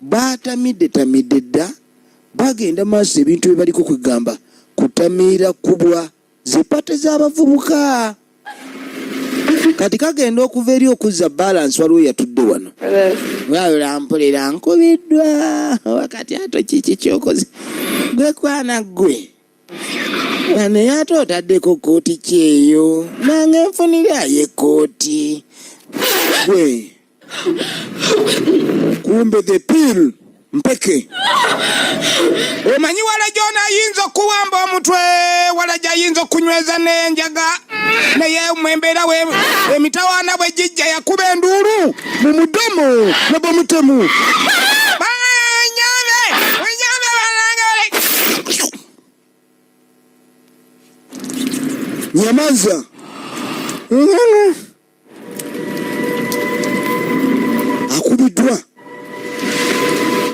Batamidde tamidde dda, bagenda maaso ebintu bye baliko kwegamba kutamiira kubwa zipate z'abavubuka. Kati kagenda okuva eri okuzza balance, waliwo yatudde wano wabula mpulira nkubiddwa wakati ato kiki kyokoze gwe kwana gwe naye ate otaddeko kooti kyeyo nange nfunirayo ekooti gwe kumbe the pill mpeke. Omanyi wala gyona ayinza okuwamba omutwe, wala gyayinza okunyweza n'enjaga, naye mu embeera we emitawaana bwe gijja yakuba enduulu mu mudomo nabamutemu. Banyambe, munyambe banange. Nyamaza. Akubiddwa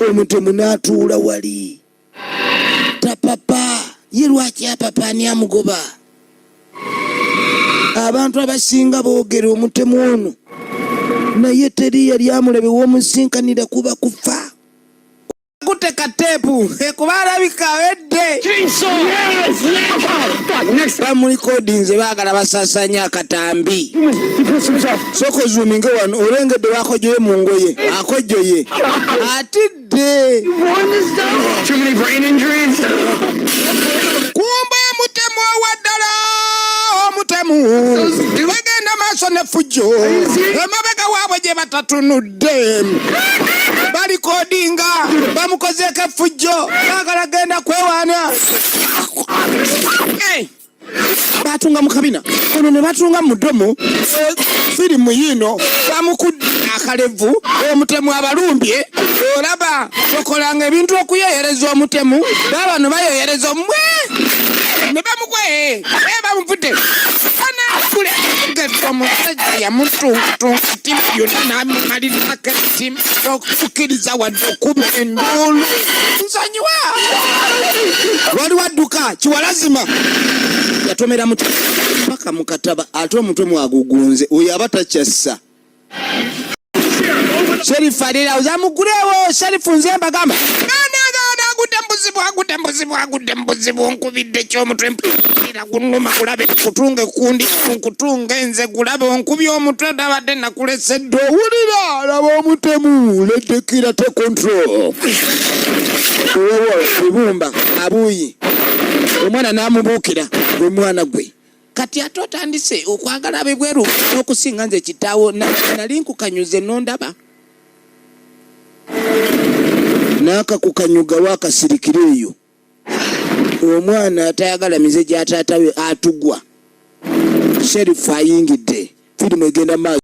omutemu n'atuula wali tapapa. Ye lwaki apapa? Ani amugoba? Abantu abasinga boogera omutemu ono, naye teri yali amulabe w'omusinkanira kuba kufa. Kuteka teepu ekuba alabika wedde bamulikodinze, baagala basasanya akatambi. Sooka ozuuminge wano, olengedde wakojoye mu ngoye, akojoye atidde. Too many brain injuries. Kumba omutemu owaddala, omutemu bagenda maaso nefujjo emabega waabwe gye batatunudde, balikodinga bamukozeeko effujjo, baagala genda kwewaana. Hey! Batunga mu kabina ono ne batunga mu mudomo. Firimu yiino bamukudde akalevu. Omutemu abalumbye, olaba tokolanga ebintu okuyoyereza omutemu. Babano bayoyereza omwe ne bamugwe bamuvudde anakule omusajja yamutungatunga ttiimu yonna n'amumalirako ettiimu okukkiriza wadde okuba enduulu. Nsonyiwa. Waliwo adduka kiwalazima yatomera muti paka mu kataba, ate omutwe mwagugunze. Oyo aba takyassa. Sheriff alira ozamugulewo. Sheriff, nze mbagamba nagana agudde mubuzibu, agudde mubuzibu, agudde mubuzibu. Nkubidde kyomutwe mpulira gunuma. Gulabe kutunga ekundi nkutunga nze gulabe onkubye omutwe nabadde nakulesedde. Owulira, laba omutemu ledekira te control owo ibumba abuuyi omwana n'amubuukira. Gwe mwana gwe, kati ate otandise okwagala abebweru n'okusinga nze kitaawo. Nali nkukanyuze nondaba. N'akakukanyuga wakasirikira eyo. Omwana atayagala mize gya taata we atugwa. Sheriff ayingidde, firimu egenda maaso.